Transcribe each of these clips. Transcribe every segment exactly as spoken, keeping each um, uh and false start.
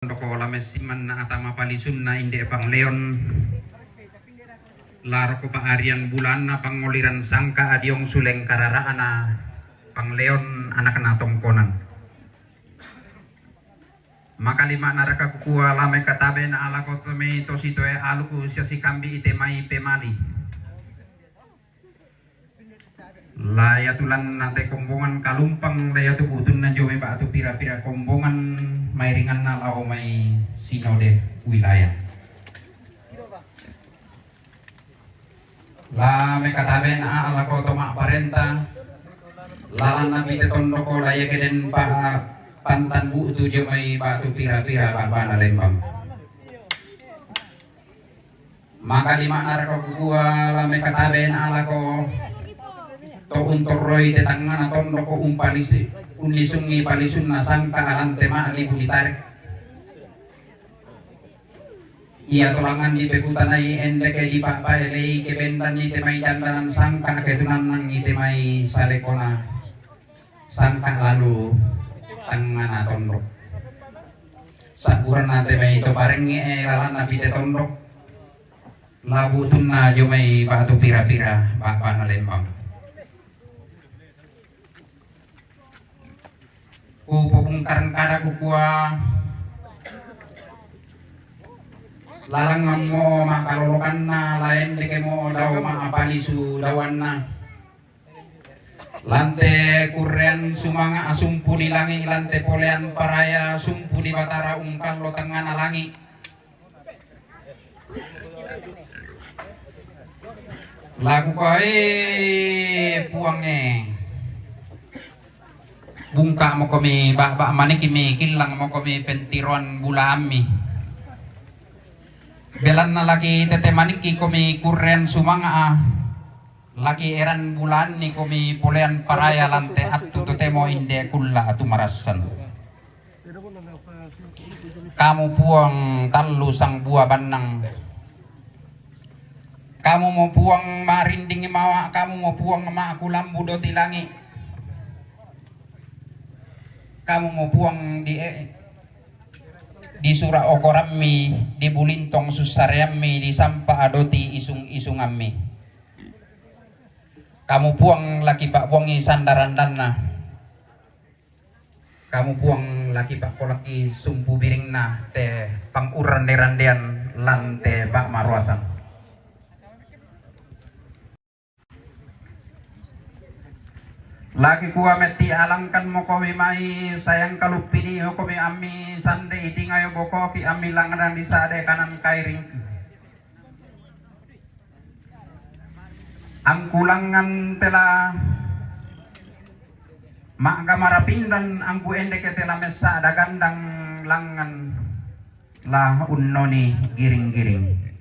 Tondoko lame simmanna atama palisunna inde pangleon, laroko pa'arian bulanna pangoliran sangka adiong suleng karara'na pangleon anakna tongkonan. Makalima'na raka kukua lame katabe na alako tomei to sitoe aluku sia sikambi ite mai pemali. La iatu lanna te kombongan kalumpang, la iatu bu'utunna jomai ba'tu pira-pira kombongan mairinganna lao mai sinode wilayah. La mekatabe na lako to ma'parenta, lalanna pite tondoko la ia keden pa pantan bu'tu jomai ba'tu pira-pira ba'bana lembang. Maka lima'na raka kukua la mekatabe na lako to untorroi te tangngana tondoko umpalisi unnisungi palisunna sangka alante ma'libu ditarek. Ia tolangan dipekutanai endeke dipa'paelei kebendanni te mai dandanan sangka ketunannangi te mai salekona sangka lalu tangngana tondok. Sabburanna te mai to parengnge e lalanna pite tondok. La bu'utunna jomai ba'tu pira-pira ba'bana lembang. Kupopungkarang kada kukua lalangngammo ma'kalolokanna, la endekemo dao ma'palisu daoanna. Lante kurrean sumanga asumpu di langi, lante polean paraya sumpu di Batara ungkallo tangngana langi. Laku koe Puangnge, bungka mokomi ba'ba manikimi killang mokomi pentiroan bulaammi. Belanna laki tete manikki komi kurrean sumanga a, laki eran bulaanni komi polean paraya lante attu totemo inde kulla atu marassan. Kamu Puang tallu sang bua bannang. Kamu mo Puang marinding mawa, kamu mo Puang makulambu doti langi. Kamu mo Puang di e, di sura okorammi, di bulintong sussareammi, di sampa adoti isung-isungammi. Kamu Puang laki pa'buangi sandarandanna. Kamu Puang laki pa'kolakki sumpu biringna te pangurrande-randean lan te ba'maruasang. Laki kua metti alangkan mokomi mai sayang kaluppini mokomi ammi sande itingayo bokoki ammi langngan di sade kanan kairing. Angku langngan tela ma'ga marapindan angku endeke tela messa dagandang langngan la unnoni giring-giring.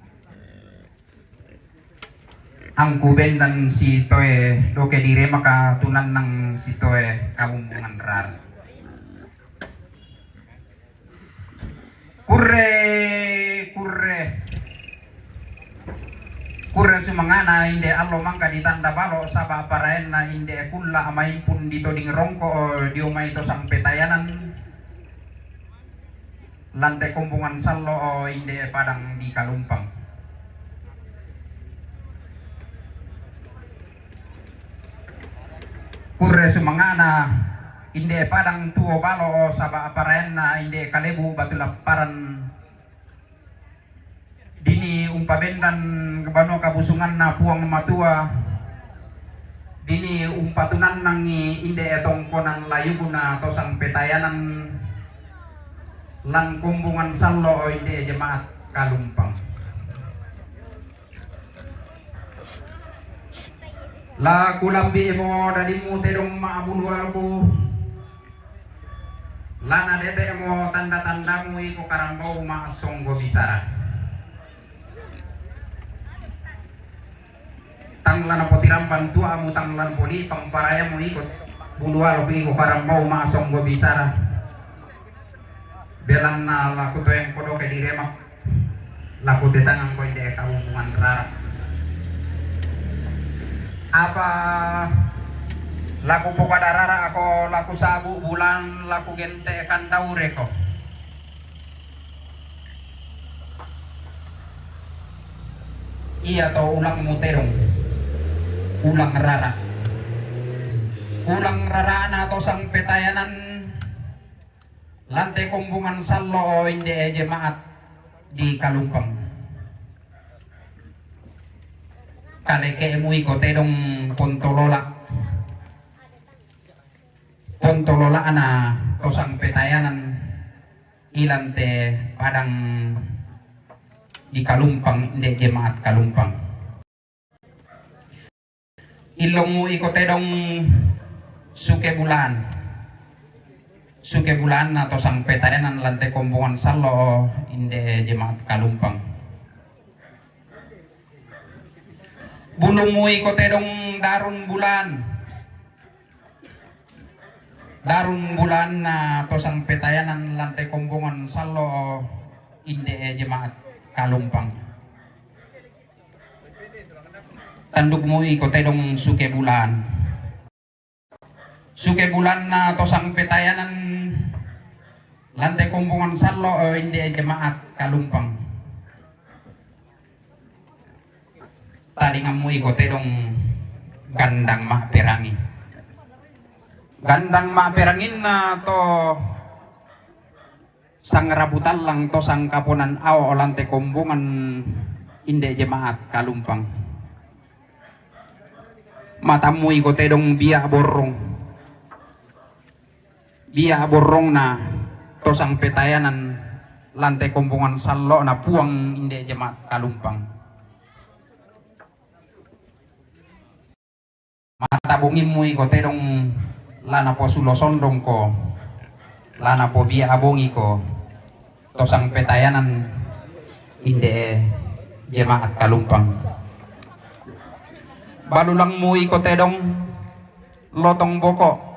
Angku bendan sitoe doke diremaka tunannang sitoe kamumbungan rar. Kurre, kurre. Kurre sumangana inde allo mangka ditanda balo saba paraenna inde kulla maimpun ditoding rongko dio mai to sampetayanan. Lante kombongan sallo inde padang di kalumpang. Kurre sumangana inde padang tuo balo saba paraenna inde kalebu batu lapparan. Dini umpabendan banua kabusunganna Puang Matua. Dini umpatunannangi inde tongkonan layuguna tosang petayanan lan kombongan sallo inde jemaat kalumpang. La kulambi mo dadimu tedong ma'bulu alku. Lana dete mo tanda-tandamu iko karambau ma songgo bisara. Tang lana potiramban tuamu, tang lana polipang parayamu iko bulu alku iko karambau ma songgo bisara. Belanna laku toeng kodoke diremak. Laku tetangang ko inde kaumpungan rara. Apa laku pokada rara ako laku sabu bulan laku gente kandaure ko. Iya to ulang mu tedong. Ulang rara. Ulang rara na to sangpetayanan lante kombongan sallo o inde e jemaat di Kalumpang. Kaleke mu iko tedong pontolola. Pontolola na to sangpetayanan ilante padang di Kalumpang, inde jemaat Kalumpang. Ilong mu iko tedong suke bulan. Suke bulan na to sangpetayanan lante kombongan sallo o inde jemaat Kalumpang. Bulung mu iko tedong darun bulan. Darun bulan na to sangpetayanan lante kombongan sallo o inde e jemaat Kalumpang. Tanduk mu iko tedong suke bulan. Suke bulan na to sangpetayanan lante kombongan sallo o inde e jemaat Kalumpang. Talinga mu iko tedong gandang ma perangi. Gandang ma perangin na to sangrabutan lang to sangkaponan ao o lante kombongan inde jemaat Kalumpang. Mata mu iko tedong biak borong. Biak borong na to sangpetayanan lante kombongan sallo na puang inde jemaat Kalumpang. Mata bongin mu iko tedong lana po sulo sondong ko, lana po biak bongi ko to sangpetayanan inde e jemaat Kalumpang. Balulang mu iko tedong lotong boko.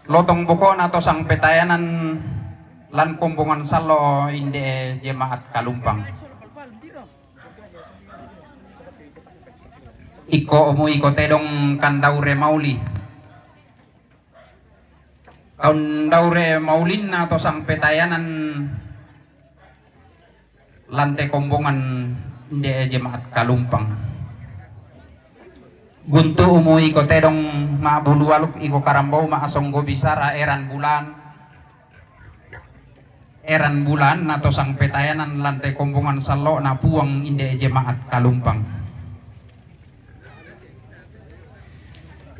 Lotong boko na to sangpetayanan lan kombongan sallo o inde e jemaat Kalumpang. Iko mu iko tedong kandaure mauli. Kandaure maulin na to sangpetayanan lante kombongan inde e jemaat Kalumpang. Guntu mu iko tedong ma bulu waluk iko karambau ma asonggo bisara eran bulan. Eran bulan na to sangpetayanan lante kombongan sallo na puang inde e jemaat Kalumpang.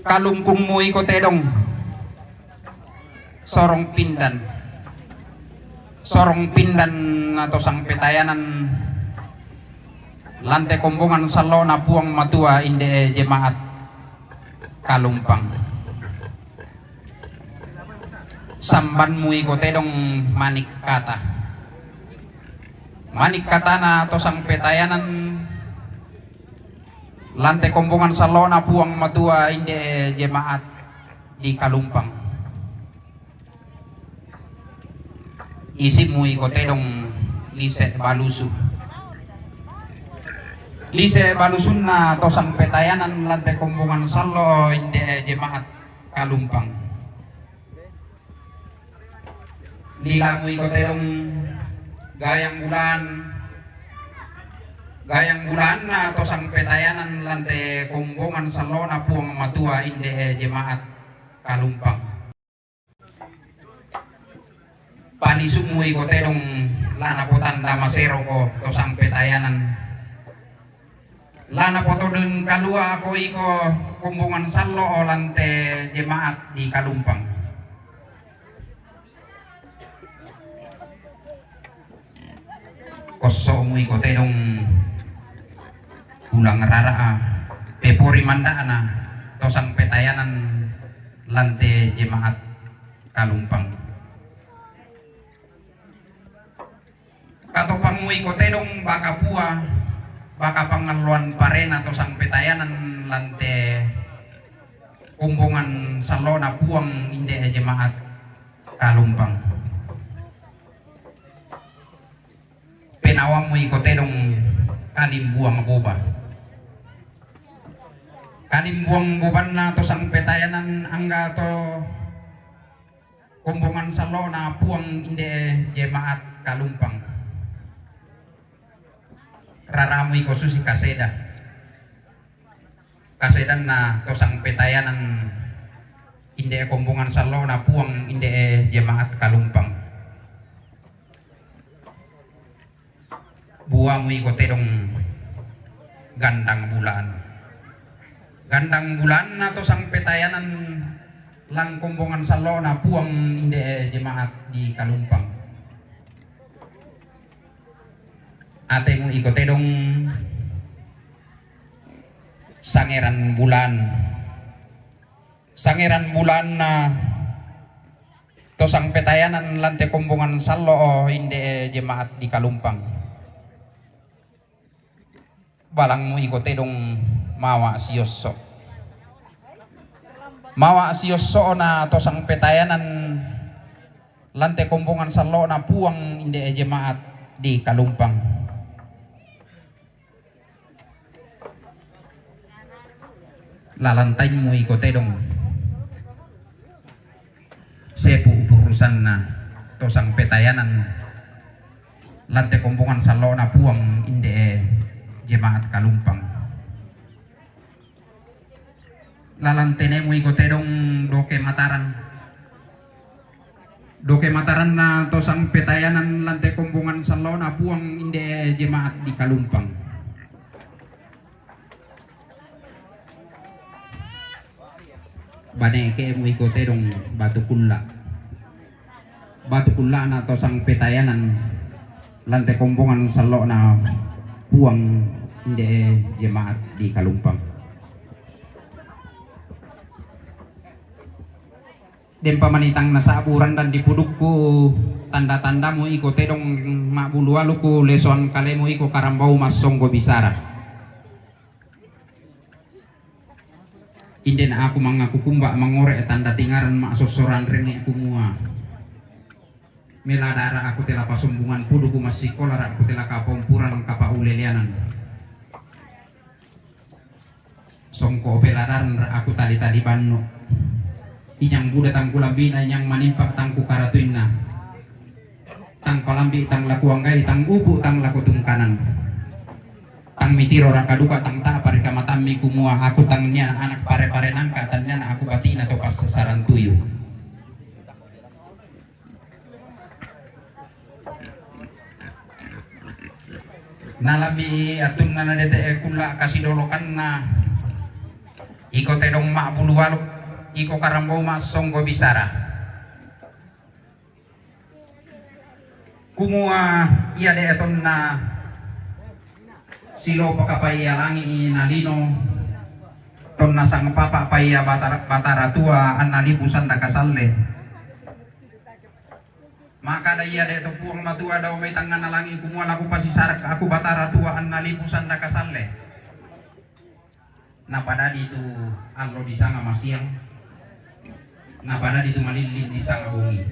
Kalungkung mu iko tedong sorong pindan. Sorong pindan na to sangpetayanan lante kombongan sallo na puang matua inde e jemaat Kalumpang. Samban mu iko tedong manik kata. Manik kata na to sangpetayanan lante kombongan sallo na puang matua inde jemaat di Kalumpang. Isi mu iko tedong lise balusu. Lise balusun na to sangpetayanan lante kombongan sallo inde jemaat Kalumpang. Lila mu iko tedong gayang bulan. Gayang bulan na to sangpetayanan lante kombongan sallo na puang matua inde e jemaat Kalumpang. Panisu mu iko tedong lana po tanda masero ko to sangpetayanan. Lana po todong kalua ko iko kombongan sallo o lante jemaat di Kalumpang. Kosso mu iko tedong ulang rara a pepori mandana to sangpetayanan lante jemaat Kalumpang. Katopang mu iko tedong baka pua, baka pangalloan parena to sangpetayanan lante kombongan sallo na puang inde jemaat Kalumpang. Penawammu iko tedong kalimbuang boba. Kalimbuang bobanna to sangpetayanan angga to kombongan sallona puang inde jemaat Kalumpang. Raramu iko susi kaseda. Kasedanna to sangpetayanan inde'e kombongan sallo'na Puang inde'e jemaat Kalumpang. Buamu iko tedong gandang bulan. Gandang bulanna to sangpetayanan lan kombongan sallo'na Puang inde'e jemaat di Kalumpang. Atemu iko tedong sangeran bulan. Sangeran bulanna to sangpetayanan lan te kombongan sallo'o inde'e jemaat di Kalumpang. Balangmu iko tedong mawa siosso. Mawa siosso'na to sangpetayanan lan te kombongan sallo'na Puang inde'e jemaat di Kalumpang. Lalan taimmu iko tedong sepu urusanna to sangpetayanan lan te kombongan sallo'na Puang inde'e jemaat Kalumpang. Lalan tenemu iko tedong doke mataran. Doke mataranna to sangpetayanan lan te kombongan sallo'na Puang inde'e jemaat di Kalumpang. Bane kemu iko tedong batu kulla. Batu kulla'na to sangpetayanan lan te kombongan sallo'na Puang inde'e jemaat di Kalumpang. Dempa manitang nasa'bu randan di pudukku, tanda-tandamu iko tedong ma'bulu aluku, lesoan kalemu iko karambau massonggo bisara. Indena aku mangaku kumba mangore tanda tingaran ma'sossoran renge kumua. Meladara aku tela pasombungan puduku massikolara aku tela kapompuran kapauleleanan. Songko peladaran ra aku tali-tali bannu. Inyang buda tangku lambina, inyang manimpa tangku karatuinna. Tang palambi tang laku anggai, tang upu tang laku tungkanan. Tang mitiro raka duka, tang tapa ri kamatammi kumua aku tang nia anak pare-pare nangka, tang nia aku batina to passasaran tuyu. Nalami atunna nadete kulla kasidolokanna iko tedong ma'bulu aluk, iko karambau massonggo bisara. Kumua ia de tonna silopa kapaia langi nalino, tonna sangpapa paia Batara, Batara Tua anna lipu sanda kasalle. Makada ia de to Puang Matua dao mai tangngana langi kumua laku pasisarak aku Batara Tua anna lipu sanda kasalle. Napadadi tu allo disanga masiang, napadadi tu malillin disanga bongi.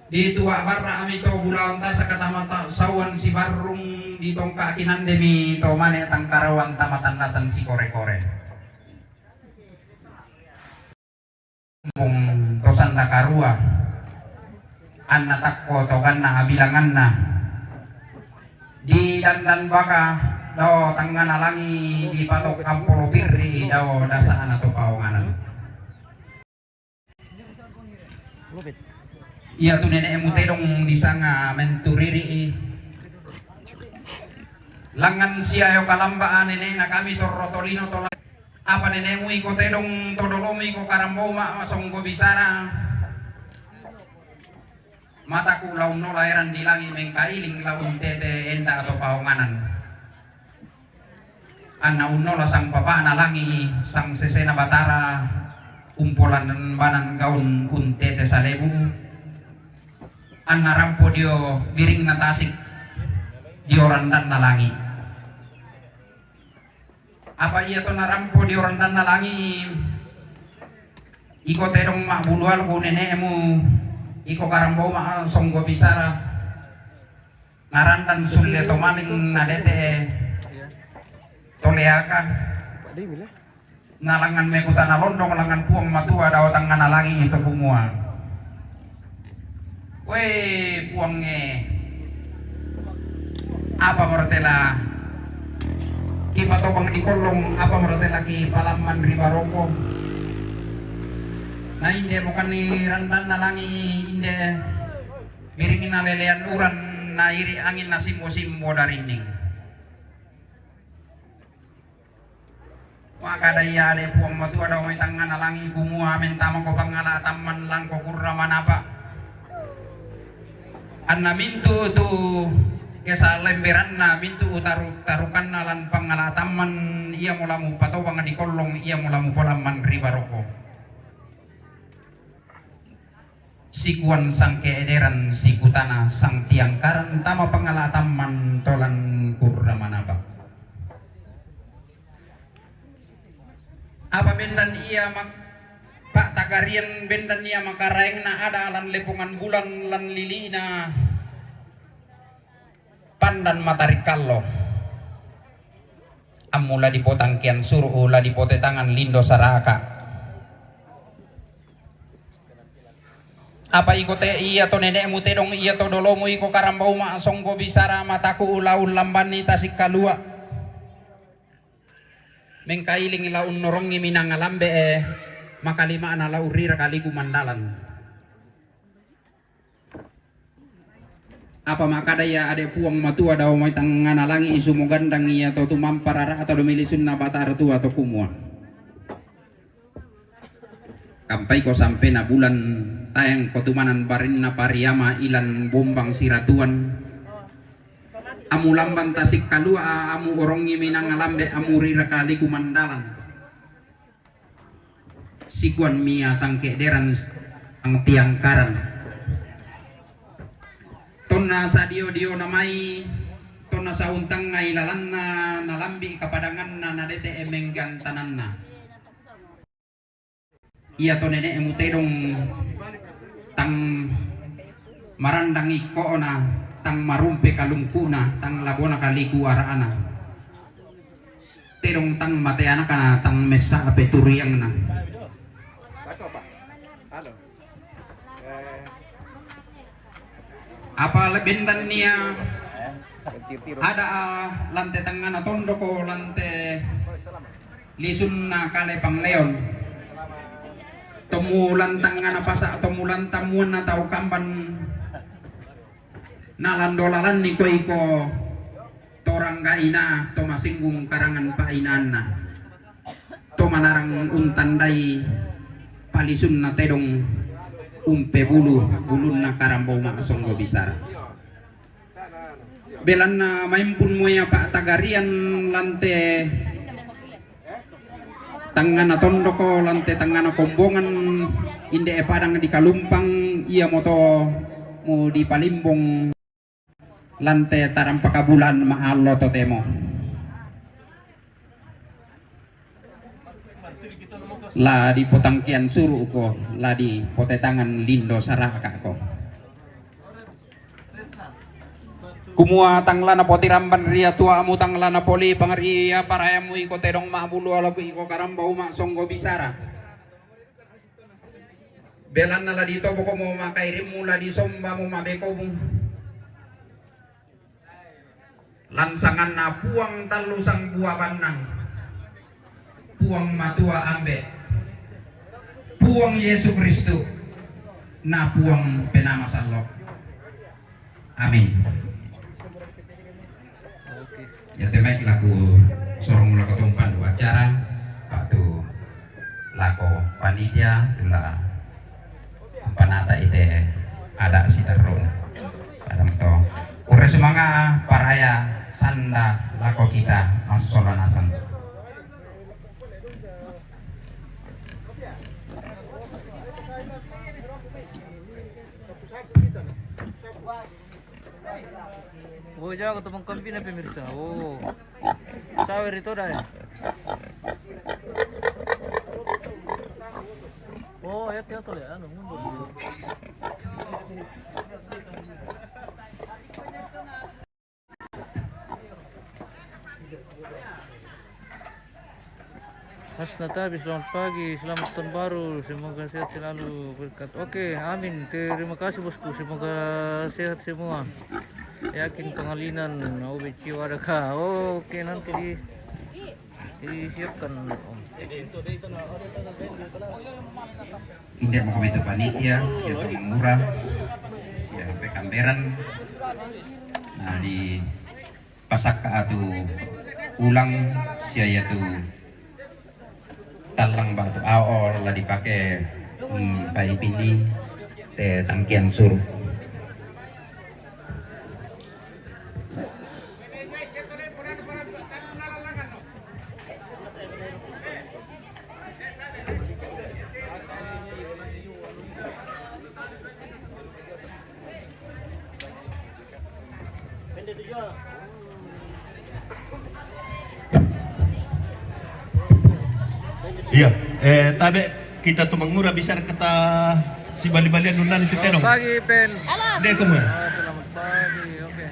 Ditua barra ami to bulawan tasa katama ta sauan sibarrung di tongka kinandemi to mane tangkarawan tama tandasan sikore-kore. Kampung to sanda karua, anna takko to ganna abilanganna. Di dandan baka dao tangngana langi, di patok ampolo pirri dao dasana to paonganan. Ia tu nene'mu tedong disanga menturiri'i. Langan siayo kalamba nene'na kami torro tolino tola. Apa nene'mu iko tedong to dolomu iko karambau ma songgo bisara. Mataku launno laeran di langi mengkailing laun tete enda atau paonganan. Anna unnola sang papa'na langi, sang sesena Batara, umpolan banan gaun untete salebu. Anna rampo dio biringna tasik dio randanna langi. Apa ia to narampo dio randanna langi, iko tedong ma'bulu alku nene'mu, iko karambau ma songgo bisara. Narandan sulle to maling nadete toleaka. Nalangan mekutana londong langan Puang Matua dao tangngana langi to kumua. We Puangnge, Apa mo rotela kipatobang di kollong, apa mo rotela kipalamman ri baroko. Na inde mo kani randanna langi, inde biringna lelean uran, na iri angin na simbo-simbo darinding. Makada ia ade Puang Matua dao mai tangngana langi kumua, mentamako pangngala tamman langko kurra manapa. Anna mintu tu kesalemberanna, mintu taru-, tarukanna lan pangngala tamman, ia mo la mupatobang di kollong, ia mo la mupolamman ri baroko. Sikuan sangke'deran, sikutana sangtiangkaran, tama pangngala tamman tolan kurra manapa. Apa bendan ia mak-, pa'tagarian bendan ia makaraengna ada lan lepongan bulan lan lili'na pandan matarikallo. Ammu la dipotangkean suru'u, la dipotetangan lindo saraka. Apa iko te, ia to nene'mu tedong, ia to dolomu iko karambau ma'songgo bisara, mataku la ullambanni tasik kalua. Mengkailing la unnorongi minanga lambe e, makalima'na la urrira kaliku mandalan. Apa makkada ia ade Puang Matua dao mai tangngana langi, sumogandang ia to tumampa rara'ta dao mai lisunna Batara Tua to kumua. Kampaiko sampena bulan, taengko tumanan barinna pariama ilan bombang siratuan. Amu lambang tasik kalua, amu orongi minanga lambe, amu rira kaliku mandalan. Sikuan mia sangke'deran, sangtiangkaran. Tonna sadio-diona mai, tonna sauntangngai lalanna, nalambi kapadanganna, nadete emeng gantananna. Ia to nene'mu tedong tang marandang ikko'na, tang marumpe kalungku'na, tang labona kaliku ara'na. Tedong tang mate anakna, tang messa'pe turiangna. Apa le-, bendannia ada, a, lante tangngana tondoko, lante lisunna kale pangleon. Tomulan tangngana pasa-, tomulan tammuanna tau kamban. Nalando lalanni ko iko to rangga ina, to masinggung karangan pa'inaanna, to manarang untandai palisunna tedong umpebulu bulunna karambau ma'songgo bisara. Belanna maimpun mo ia pa'tagarian lante tangngana tondoko, lante tangngana kombongan, inde e padang di kalumpang, iamoto mu dipalimbong lante tarampaka bulan ma'allo totemo. La dipotangkean suru'ko, la dipotetangan lindo saraka'ko. Kumua tang la napotiramban ria tuamu, tang la napolipang ria parayamu iko tedong ma'bulu alako iko karambau ma'songgo bisara. Belanna la ditoboko mo makairimmu, la disomba mo mabekomu. Lan sanganna Puang tallu sangbua bannang, Puang Matua Ambe', Puang Yesu Kristu, na Puang Penaa Masallo'. Amin. Iate mai lako sorong lako to umpandu acara, ba'tu lako panitia, tu la umpanata ite ada' siterru. Ada' to. Ure sumanga' paraya sanda lako kita massola nasang. Oh, jago teman kambing na pemirsa. Oh. Sawer itu dah ya. Oh, ya, ya, tuh, ya, anu, mundur. Hasnatabi, selamat pagi, selamat tahun baru, semoga sehat selalu, berkat. Oke, amin. Terima kasih, Bosku, semoga sehat semua. Yakin pangalinan, oh, beci wadah ka. Oh, oke, nanti di, disiapkan, Om. Indir mako itu panitia, siapa mangura, siapa kamberan. Nah, di pasak atu ulang, sia yatu tallang batu ao la dipake, hmm, pai pindi te tangkian suru. Iya, eh, tabe kita tu mangura bisa kata si bali-balian nunan itu tenong. Pagi, Pen. Deh, kamu. Oh, selamat pagi. Oke.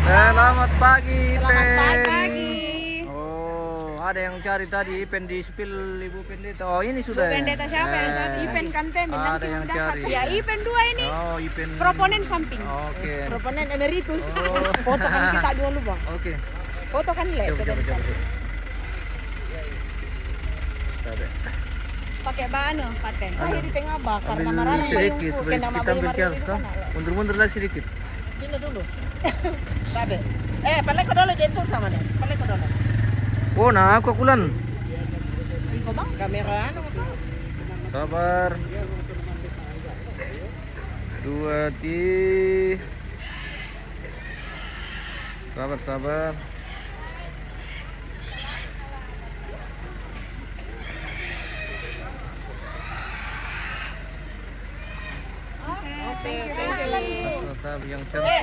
Selamat pagi, Selamat Pen. Pagi. Oh, ada yang cari tadi Ipen di spill Ibu Pendeta. Oh, ini sudah. Ibu Pendeta siapa yang tadi? Ipen Kantemi, ada nanti yang mendapat. Cari. Ya, Ipen dua ini. Oh, Ipen. Proponen samping. Oke. Proponen emeritus. Oh. Foto kan kita dua lu, Bang. Oke. Foto kan le. Coba, coba, coba, coba. Tabe. Pakai ba anu, paten. Saya di tengah ba, karena marah sedikit, kita ambil. Mundur-mundur lagi sedikit. Pindah dulu. Tabe. Eh, paleko dolo dia tu sama deh. Paleko dolo. Oh, nah, aku akulan. Iko bang, kamera anu tu. Sabar. Dua ti. Sabar, sabar. Oke, thank you. Tetap yang cantik.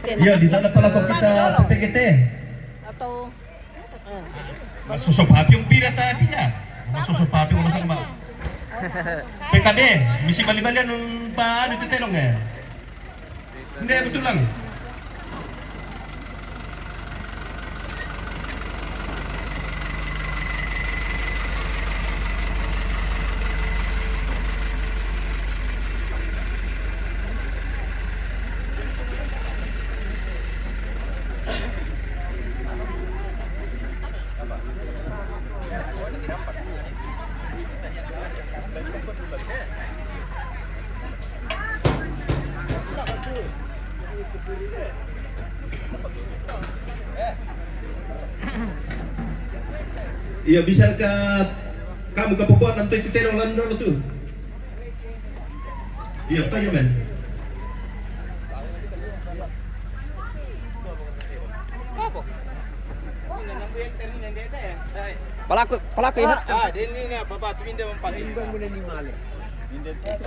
Oke. Iya, di mana pala kok kita P G T? Atau Masuso papi yung pira ta pira. Masuso papi yung masang ba. P K B, misi bali-balian nung pa ano ito telong eh. Hindi, betul lang. Iya, bisa ka kamu ka popoan nanti itu terong lan dolo tu. Iya, tayo men. Palaku, palaku ya. Ah, dia ni na baba tu pindah empat. Ini bang guna ni male. Pindah tu.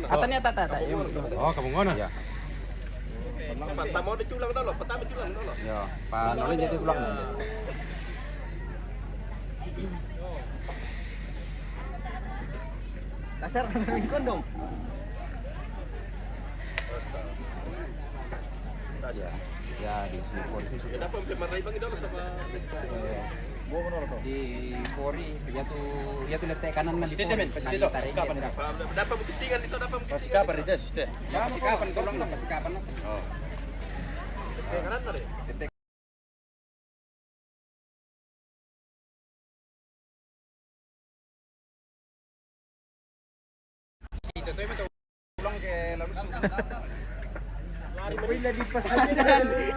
Atanya tak, tak, tak. Oh, kamu ngono? Ya. Pertama ada tulang dulu, pertama tulang dulu. Ya, Pak Noli jadi tulang. Dasar kondom. Ya, ya, di sini posisi. Kenapa mungkin marai bang dulu sama? Di Pori, ya tu, ya tu letak kanan nanti. Pasti dulu, pasti dulu. Dapat bukti kan itu, dapat bukti. Pasti kapan itu, sudah? Pasti kapan, tolong lah, pasti kapan lah. Oh. Kanan tadi.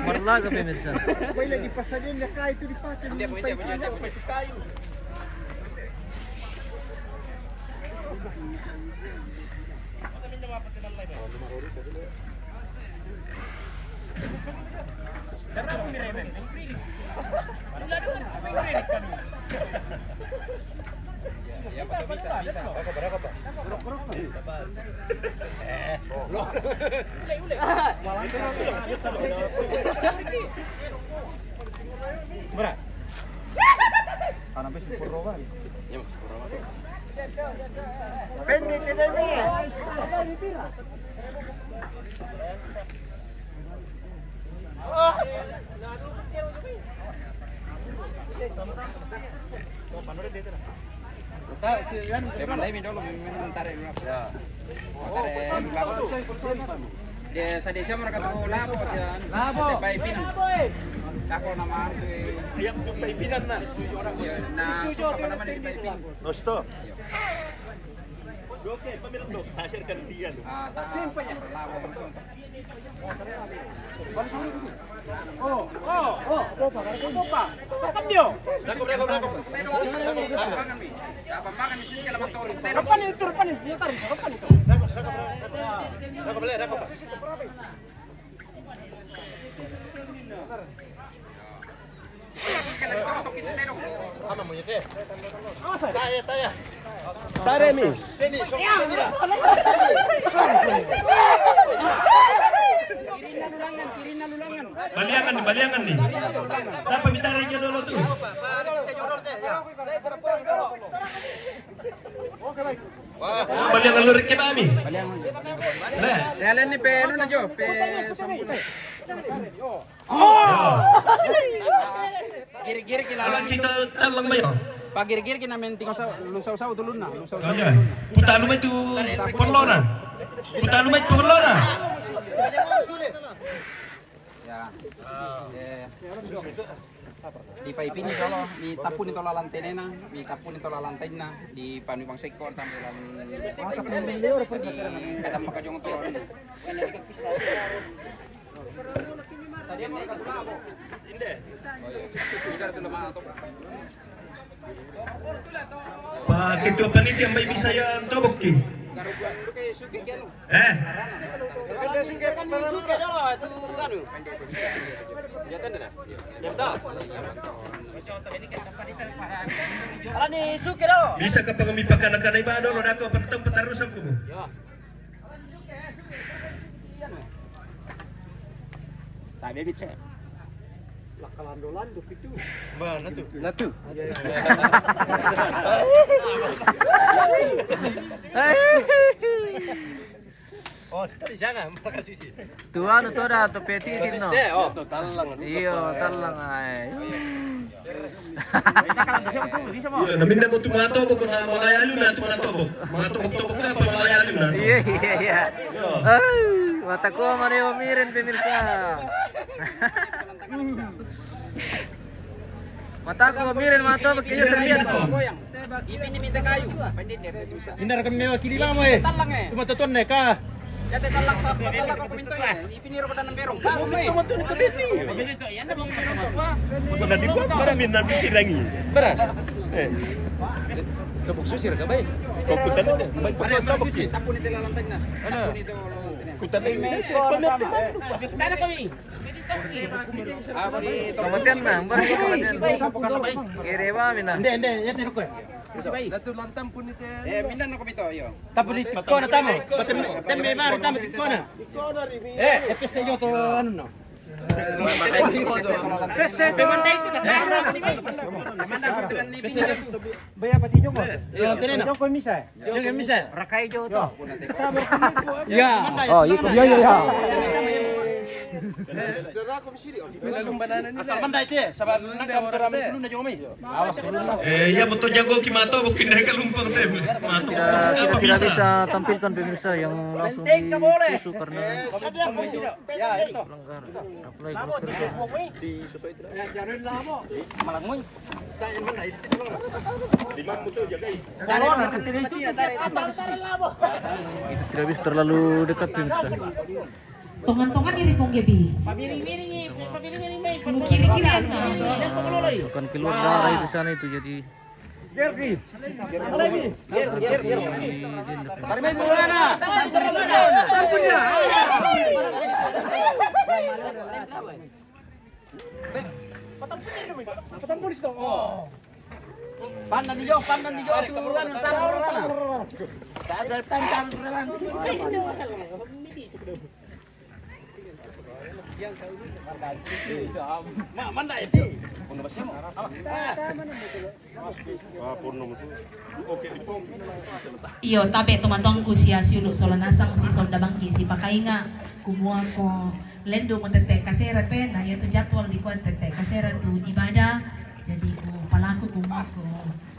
Marlaga pemirsa. Kayu. Dia mandai mi dolo, mi, mi, mi tarik dulu. Ya. Tarik dulu. Dia sa dia siapa kata labo, siapa? Labo. Pai pin. Tako nama anu, eh. Yang pai pinan na. Ya, na, siapa nama dia pai pin? Rosto. Oke, pemirsa tuh, hasilkan dia tuh. Ah, tak. Simple ya. Labo, langsung. Oh, oh, oh, Popa, Popa. Sokam dia. Rangkap, rangkap, rangkap. Depan itu, depan itu. Dia tarik, depan itu. Rangkap, rangkap, rangkap. Rangkap, boleh, rangkap, Pak. Taya, taya. Tare mi. Baliangan ni, baliangan ni. Dapat mi tare dia dolo tu. Oh, baliangan lurik ke bami. Baliangan. Nah. Jalan ni pe, anu na jo, pe sambung. Oh. Giri-giri kina. Alang kita talang bayo. Pagiri-giri kina main tinggal sa, lusau-sau tulun na, lusau-sau. Iya. Puta lumai tu perlo na. Puta lumai perlo na. Ya. Eh. Di pai pin ni tolo, mi tapu ni tolo lantenena, mi tapu ni tolo lantaina, di panu bang sekor tambelan. Di kadang pakajong tolo. Pa ketua panitia bai bisa ya tobok ki. Eh? Bisa ka pangami pakana-kana iba dolo dako patang patarusan ku bu. Tabe bicara. Lakalando-lando pitu. Mana tu? Natu. Oh, sekali jangan, makasih sih. Tuan tu dah tu peti sih no. Oh, talang. Iyo, talang ai. Iya, na minda mo tu matobok na malaya aluna tu matobok. Matobok-tobok ka pa malaya aluna. Iya, iya, iya. Iya. Ai, mataku mane o miren pemirsa. Mataku o miren matobok kayaknya saya lihat. Ipin ni minta kayu. Minda kami mewakili mama eh. Talang eh. Cuma tuan ne ka. Jate talang sapa, talang aku minta ya. Ipin ni rokotan berong. Kamu minta tuan ke besi. Mana di gua para minna bisi rangi. Bara. Eh. Tobok susir ka bai. Kau kutan aja. Bai kutan tobok sih. Tapu ni tela lantai na. Tapu ni tela lantai na. Kutan ini. Tara kami. Pamatian na, barang pamatian. Kere ba mina. Ende, ende, ya tiru ko. Datu lantam pun ite. Eh, minda na ko bito, iyo. Tapu ni kona tamo. Tem, tem me mari tamo kona. Eh, epese yo to anu no. Pese to. Baya pati joko. Yo tenena. Joko misa. Yo ke misa. Rakai jo to. Ya. Oh, iya, iya, iya. Asal mandai te, sabab nangka motor ami dulu na jo mi. Eh, iya motor jago ki mato bukin dai kalumpang te. Mato. Kita, kita tidak bisa tampilkan pemirsa yang langsung disusu karena pelanggaran. Apalagi kalau kerja. Malang mo. Kita tidak bisa terlalu dekat, pemirsa. Tongan-tongan iri pong gebi. Mu kiri-kiri na. Akan keluar darah itu sana itu, jadi. Patang puluh dong. Oh. Pandan hijau, pandan hijau tu kan, taruh orang. Tak ada tantang orang. Mak, mana itu? Iyo, tabe tomatuangku sia siulu sola nasang si sonda bangki si pakainga kumuako lendo mo tette kasera te, na iya tu jadwal dikua tette kasera tu ibadah. Jadi ku palaku kumuako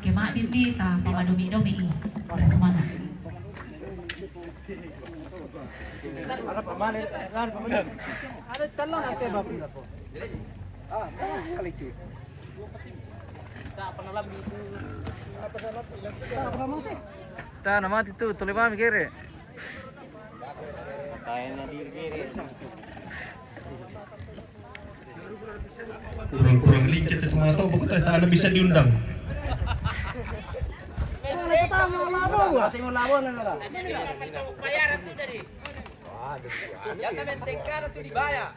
ke madin ni ta pamadomi-domi i. Bersemangat. Ada talang ate babu. Ah, kali itu. Ta na mati tu, tole mami kere. Kurang-kurang lincah tu mata, begitu tak ada bisa diundang. Yang kami tengkar tu dibayar.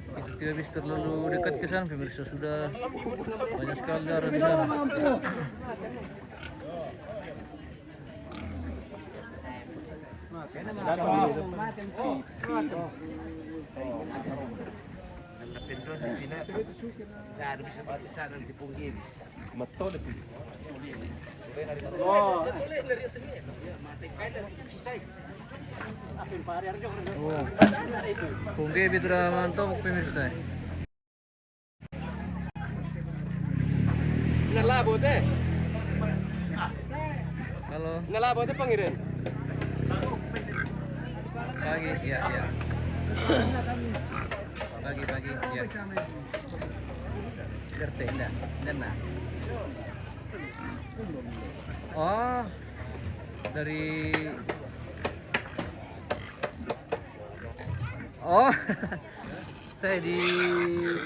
Kita tidak bisa terlalu dekat ke sana, pemirsa, sudah banyak sekali darah di sana. Pungge itu dah mantap, pemirsa. Nalabo te. Halo. Nalabo te pangirin. Pagi, ya, ya. Pagi, pagi, ya. Ngerti, enggak? Enggak, nah. Oh, dari, oh. Saya di,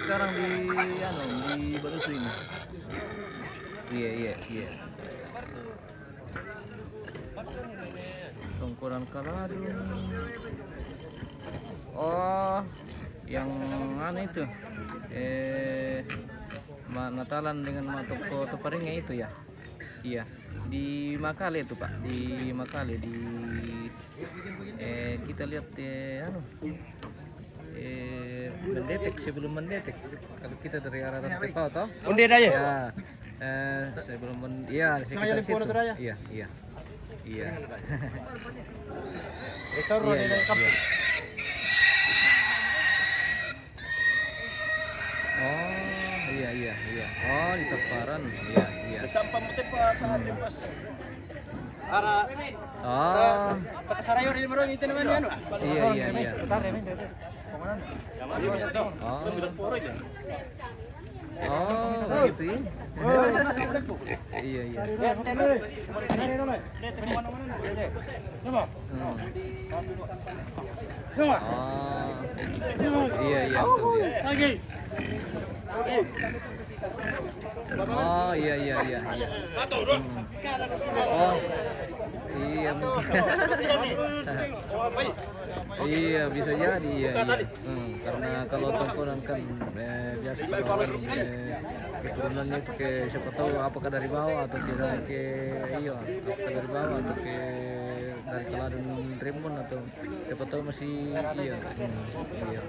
sekarang di, anu, di Balusu ini. Iya, iya, iya. Tongkonan Kaladun. Oh, yang anu itu. Eh, Ma Natalan dengan Ma Toko Toparinga itu ya. Iya, di Makale itu, Pak. Di Makale, di, eh, kita lihat, eh, anu, eh, mendetek, sebelum mendetek. Kalau kita dari arah Rantepao, toh? Onde aja. Ya, eh, sebelum men-, ya, sekitar situ. Iya, iya. Iya. Iya, iya, iya. Oh, iya, iya, iya. Oh, di Teparan. Iya, iya. Sampai muter pas, pas. Ara. Oh. Taka Sarayo di Merong itu namanya, anu? Iya, iya, iya. Oh. Oh, begitu ya? Iya, iya. Hmm. Oh. Iya, iya, betul, iya. Oh, iya, iya, iya, iya. Hmm. Oh, iya, mungkin. Iya, bisa jadi, iya, iya. Hmm, karena kalau tongkonan kan, eh, biasa kalau orang, eh, keturunannya itu ke, siapa tahu apakah dari bawah atau tidak ke, iya, apakah dari bawah atau ke, dari Kaladun Rimbun atau siapa tahu masih, iya, hmm, iya.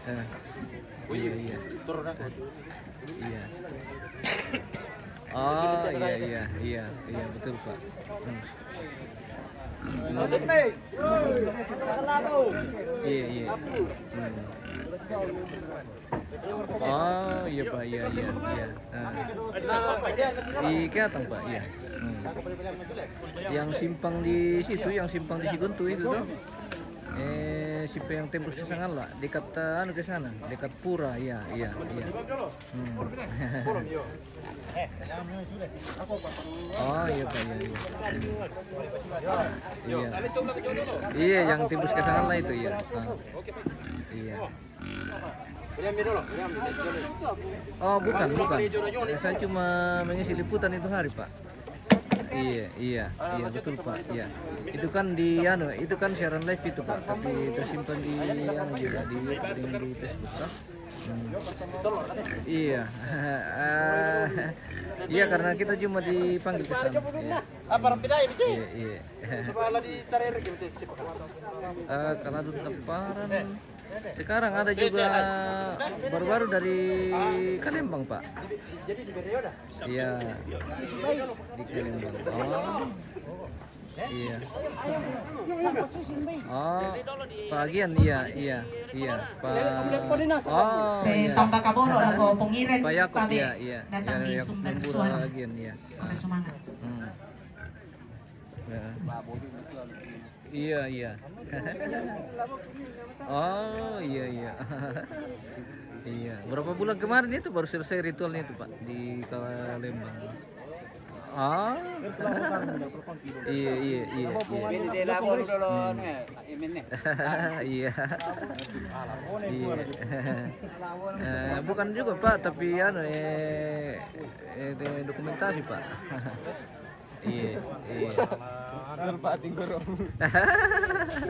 Eh, iya, iya. Iya. Oh, iya, iya, iya, iya, betul, Pak. Hmm. Iya, iya. Hmm. Oh, iya, Pak, iya, iya, iya. Ah. Di Keatang, Pak, iya. Hmm. Yang simpang di situ, yang simpang di Siguntu itu tuh. Eh, siapa yang tembus ke sana lah, dekat, eh, anu, ke sana, dekat pura, iya, iya, iya. Hmm. Oh, iya, Pak, iya, iya. Iya. Iya, yang tembus ke sana lah itu, iya. Ah. Iya. Oh, bukan, bukan. Eh, saya cuma mengisi liputan itu hari, Pak. Iya, iya, iya, betul, Pak. Iya. Itu kan di, anu, itu kan siaran live itu, Pak, tapi tersimpan di, anu, juga di YouTube dengan di Facebook, Pak. Hmm. Iya. Eh, iya, karena kita cuma dipanggil ke sana. Iya. Iya, iya. Eh, kalau Duta Paran sekarang ada juga, baru-baru dari Kalembang, Pak. Iya, di Kalembang. Oh, iya. Oh, Pak Agian, iya, iya, iya. Pak, oh, iya. Tambah kaboro lah ko pongiren, Pak Yakub, Pak Be. Iya, iya. Datang di Sumber Suara. Agian, iya. Semangat. Hmm. Ya. Iya, iya. Oh, iya, iya. Iya. Berapa bulan kemarin itu baru selesai ritualnya itu, Pak, di Kalembang. Ah. Iya, iya, iya, iya. Iya. Iya. Eh, bukan juga, Pak, tapi anu, eh, eh, dokumentasi, Pak. Iya, iya. Pak Tinggoro.